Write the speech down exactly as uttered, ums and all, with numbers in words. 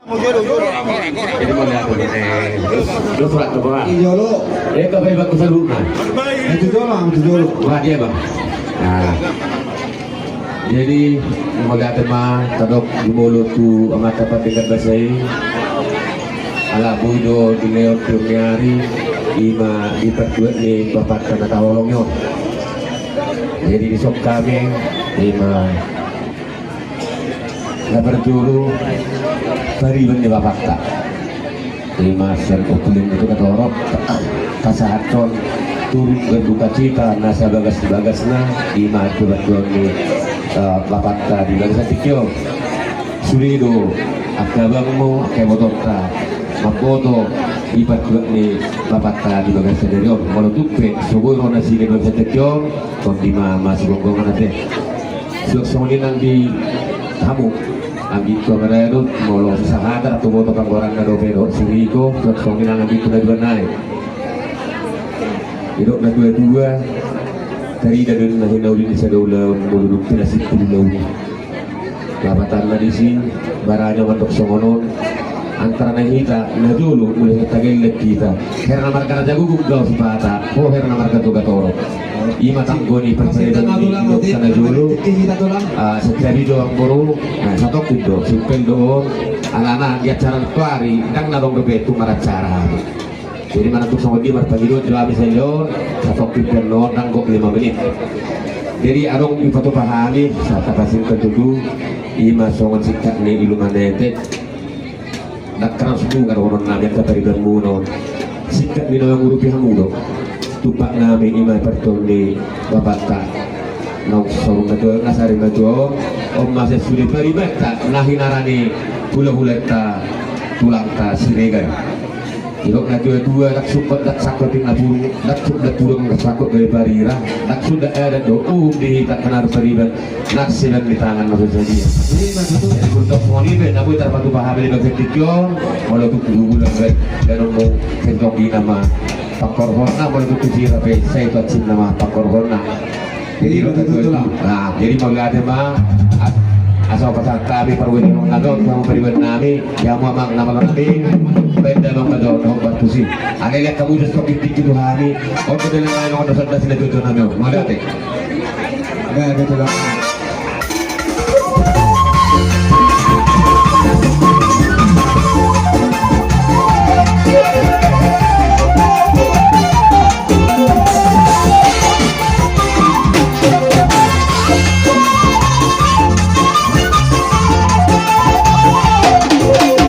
Jadi mau lihat apa nih? Terus, terus surat ke bawah. Iya, lo. Eh, kau bebas ke seluruh, nah. Itu doang, itu doang. Wah, dia, Bang. Nah. Jadi, mauliate ma tadok jumolo tu amanta pardenggan basa i. Ala boi do dilehon tu ni ari, ima di partuat ni bapakta na taholongi on. Jadi, dison hami, ima na parjolo pariban ni bapakta. Ima sian Opuling Natu Katorop, pasahathon turut berdukacita na sabagas-bagasna, ima tu partuat ni, eh, bapakta di bagasan tingki on. Sude do angka abangmu, angka ibotonta, mamboto di partuat ni bapakta di bagasan sadari on. Molo tung pe so boi ro nasida di bagasan tingki on, tondi ma, ma sigomgoman ate. Suang songon i nang di hamu, anggiat tu amang Radot, molo sahata rap tu boto panggoaranna dope dohot si Riko, suang songon i nang anggiat tu na dua nai. Didok na tua-tua, tarida do na hinauli ni sada ulaon, molo dung pe na simpulu ulaon i. Lapatanna disi, barani mandok songon on, antara na hita, na jolo, mula hita gelleng hita. Hera na marga na jago gum gaus bata, ho hera na marga tu Katorop. Ima tanggo ni parpariban ni dokta na jolo. Ah, setiap i do amang boru, ah, satongkin do, simpel do on, alana di acara tu ari, ndang na adong dope tung maracara. Jadi manang tung songon dia marpangidoan do hami sajo, satongkin pe on, ndang gok lima menit. Jadi adong dipatupa hami, sahat tapasingkon tutu, ima songon singkat ni iluman etek. Ndang keras bunga dohonon nami angka paribanmuna on. Singkat ni na mangurupi hamu do. Tumpak nami ima partuat ni bapakta. Naung sorung na tua, na sari na tua on. On ma sian sude paribanta, na hinarani hula-hulanta, tulangta Siregar. Didok na tua-tua, ndang sumbat, ndang sangkot na burung, ndang sumbat burung, ndang sangkot gabe parira, ndang sumbat adat do, uhum di hita angka na pariban. Nang sian di tangan na sadia. Jadi burtok moni be na boi tarpatupa hami di bagasan tingki on, molo tung tu bulan be, dan umum sentong di nama pangkorhonna, molo tung tu sira be, sai tu ansin nama pangkorhonna. Jadi, nah, jadi mauliate ma, as-, asa pasahat hami parwetong nami, tu hamu pariban nami, di hamu amang na malo nami, baen damang ma jo, na hombar tusi. Alai lihat kamu just kau bintik gitu hami, on tu dalam lain on, dosa-dosa sila jojo nami, mauliate. Nah, gitu lah.